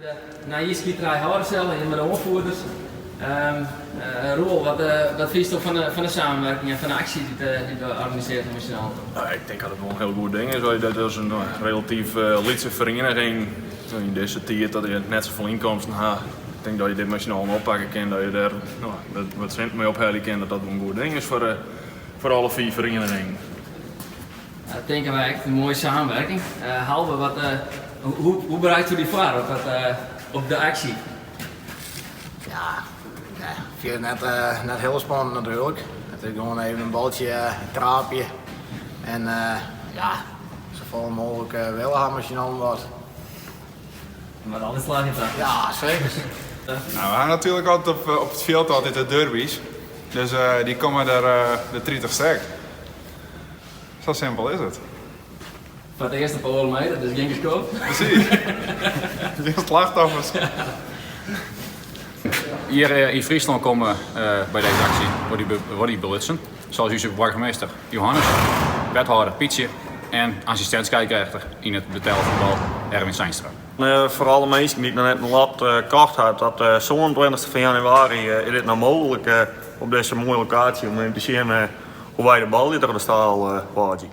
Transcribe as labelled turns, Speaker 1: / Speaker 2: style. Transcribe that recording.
Speaker 1: De nijjiersskiterij hâlde sil en mei de oanfierders. Roel, wat fynsto fan de samenwerking en fan de aksje dy't we organisearre hawwe mei syn allen?
Speaker 2: Nou, ik tink dat it wol in hiel goed ding is. Dat is in relatyf lytse ferieniging yn dizze tiid dat je net safolle ynkomsten ha. Ik tink dat je dit mei syn allen oppakke kin, dat je dêr wat sinten mei ophelje kin, dat dat wol in goed ding is foar alle fiif ferienigingen.
Speaker 1: Dat tinke wy echt in moaie samenwerking. Halbe, wat, hoe, hoe bereidst dy foar op, dat, op de aksje?
Speaker 3: Ja, nee, ik fyn it net, net hiel spannend natuerlik. It is gewoan even in baltsje traapje en ja, safolle mooglik wille ha mei syn allen wat.
Speaker 1: Mar alles slagget dan?
Speaker 3: Ja, seker.
Speaker 4: Nou, we ha natuerlik altyd op, op it fjild altyd de derby's. Dus dy komme der de 30ste ek. Sa simpel is it.
Speaker 1: Foar it earst op oardel meter, dus gjin geskop.
Speaker 4: Presys. Gjin slachtoffers.
Speaker 5: Hjir yn Fryslân komme by dizze aksje wol dy belutsen, sa as ús boargemaster Johannes, wethâlder Pietsje en assistint-skeidsrjochter yn it betelle fuotbal Erwin Zeinstra.
Speaker 6: Foar alle minsken dy't noch net in lot kocht ha, tot 27 fan januari is dit noch mooglik op dizze moaie lokaasje om even te sjen hoe wy de bal troch de staal wâdzje.